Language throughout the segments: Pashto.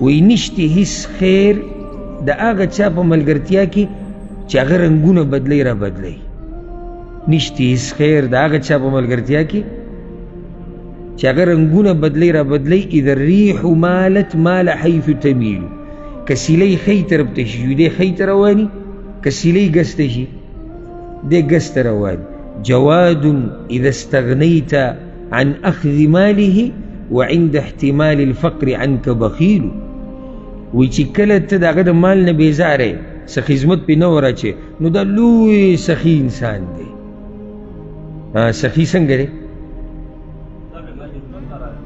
وایي نشته هیڅ خیر د هغه چا په ملګرتیا کې چې هغه رنګونه بدلی را بدلی. نشته هیڅ خیر د هغه چا په ملګرتیا کې چې هغه رنګونه بدلی را بدلی. اذا الریح مالت مال حیث تمیل، که سیلۍ ښی طرف ته شي دی ښی ته رواني، که سیلۍ ګس ته شي دی ګس ته روان. جواد اذا استغنیت عن اخذ ماله وعند احتمال الفقر عنك بخیل. وایي چې کله ته د هغه د مال نه بېزاره یې، څه خدمت پرې نه وراچې، نو دا لوی سخي انسان دی. سخي څنګه دی؟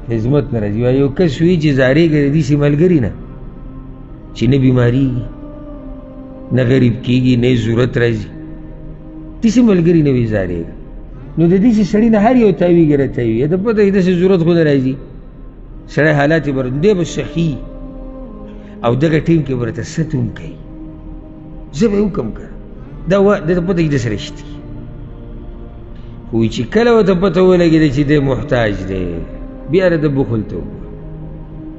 خدمت نه راځي. وایي یو کس وي چې زارېږي د داسې ملګري نه چې نه بیمارېږي، نه غریب کېږي، نه یې ضرورت راځي، داسې ملګري نه وي زارېږي. نو د داسې سړي نه هر یو تاویږي را تاویږي، د پته یې داسې ضرورت خو نه راځي، سړی حالات یې بر دی به سخي او دغه ټیم کې به ورته ست هم کوي، زه به یې وکړم که دا ده ته پته یې داسې رښتي. خو وایي چې کله ورته پته ولګېده چې دی محتاج دی، بیا راته بخل ته وګوره،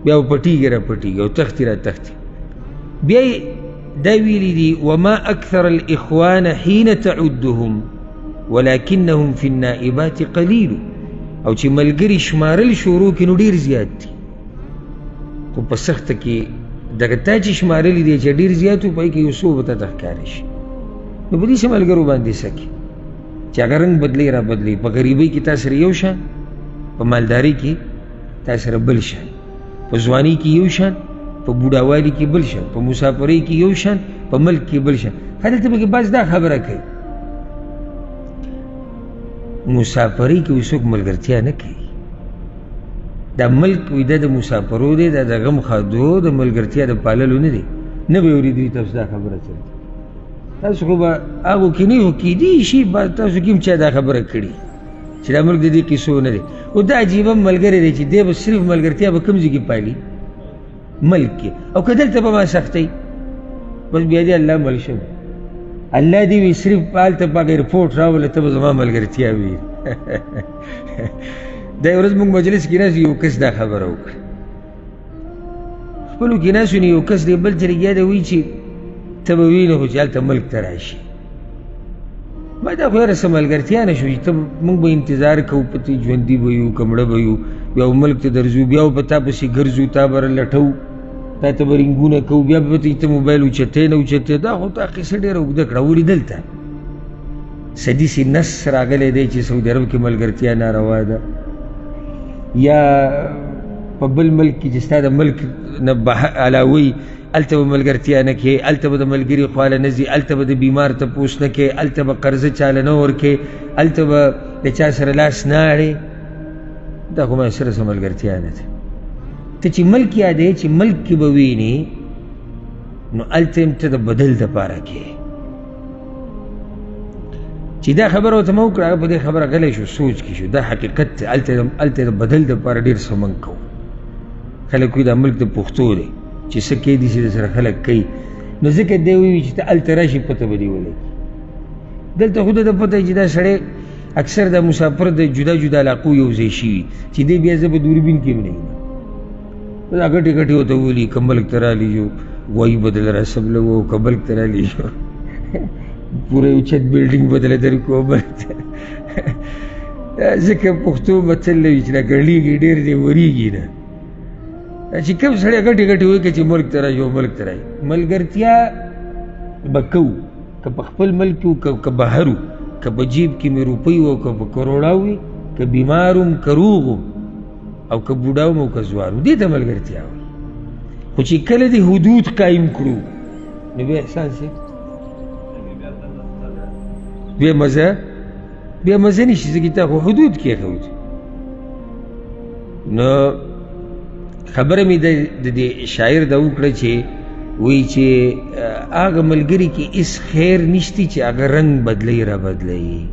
بیا به پټېږي را پټېږي او تښتي را تښتي. بیا یې دا ویلي دي وما اکثر الاخوان حين تعدهم ولكنهم في النائبات قلیل. او چې ملګري شمارل شروع کړي نو ډېر زیات دي، خو په سخته کې دغه تا چې شمارلي دي چې ډېر زیات وو، په هغې کې یو څو به تا ته ښکاره شي. نو په داسې ملګرو باندې څه کوې چې هغه رنګ بدلی را بدلی، په غریبۍ کې تا سره یو شان، په مالدارۍ کې تا سره بل شان، په ځوانۍ کې یو شان، په بوډاوالي کې بل شان، په مسافرۍ کې یو شان، په ملک کې بل شان. ښه دلته پکې بس دا خبره کوي، مسافرۍ کې څوک ملګرتیا نه کوي. دا ملک وي دا د مسافرو دی، دا د غم ښادو د ملګرتیا د پاللو نه دی. نه به یې اورېدلي تاسو دا خبره چېرته؟ تاسو خو به هغو کې نه یو، کېدی شي تاسو کې هم چا دا خبره کړې چې دا ملک د دې قصو نه دی. خو دا عجیبه ملګری دی چې دی به صرف ملګرتیا به کوم ځای کې پالي؟ ملک کې. او که دلته به ما سختوي، بس بیا دې الله مل شم، الله دې وي صرف هلته په هغه رپورټ راوله، ته به زما ملګرتیا وي. دا یوه ورځ موږ مجلس کې ناست یو کس دا خبره وکړه، خپلو کې ناست یو کس دی بل ته لګیا دی وایي چې ته به وینې خو چې هلته ملک ته راشي. ما دا خو یاره څه ملګرتیا نه شو چې ته موږ به انتظار کوو، په ته ژوندي به یو که مړه به یو، بیا به ملک ته درځو، بیا به په تا پسې ګرځو، تا به لټوو، تا ته به رنګونه کوو، بیا به ته موبایل اوچتې نه اوچتې. دا خو تا قصه ډېره اوږده کړه. ولې دلته څه داسې نص راغلی دی چې سعودي عرب کې ملګرتیا ناروا ده، یا په بل ملک کې چې ستا د ملک نه علاوه هلته به ملګرتیا نه کوې، هلته به د ملګري خواله نه ځي، هلته به د بیمار تپوس نه کوې، هلته به قرضه چاله نه ورکوې، هلته به د چا سره لاس نه اړې. دا خو ما سره څه ملګرتیا نه ده. ته چې ملک یادوې چې ملک کې به وینې، نو هلته هم ته د بدل دپاره کې. چې دا خبره ورته ما وکړه، هغه په دې خبره غلی شو، سوچ کې شو، دا حقیقت دی. هلته د بدل دپاره ډېر څه موږ کوو. خلک وایي دا ملک د پښتو دی، چې څه کوي داسې در سره خلک کوي. نو ځکه دی وایي چې ته هلته راشي پته به دې ولګي. دلته خو ده پته چې دا سړی اکثر دا مسافر د جدا جدا علاقو یو ځای شوي، چې دی بیا زه په دوربین کې هم نه یم. دا غټې غټې ورته وولي، که ملک ته رالي یو غوایي به دله راسبلوو، که ملک ته رالي یو پوره یو چت بلډینګ به دله درکړو ملک ته. ځکه پښتو متل لري چې دا ګړېږي ډېر دی ورېږي نه. چې کوم سړی غټې غټې وایي که چې ملک ته راشي او ملک ته راشي، ملګرتیا به کوو، که په خپل ملک کې وو، که بهر وو، که په جیب کې مې روپۍ وو، که په کروړاو وي، که بیمار وم، که روغ وم، او که بوډا وم او که ځوان وم، دې ته ملګرتیا وایي. خو چې کله دې حدود قایم کړو نو بیا احسان شي، بیا مزه، بیا مزه نشي، ځکه تا خو حدود کېښود. نو خبره مې د دې شاعر دا وکړه چې وایي چې هغه ملګري کې هېڅ خیر نشتی چې هغه رنګ بدلی را بدلی.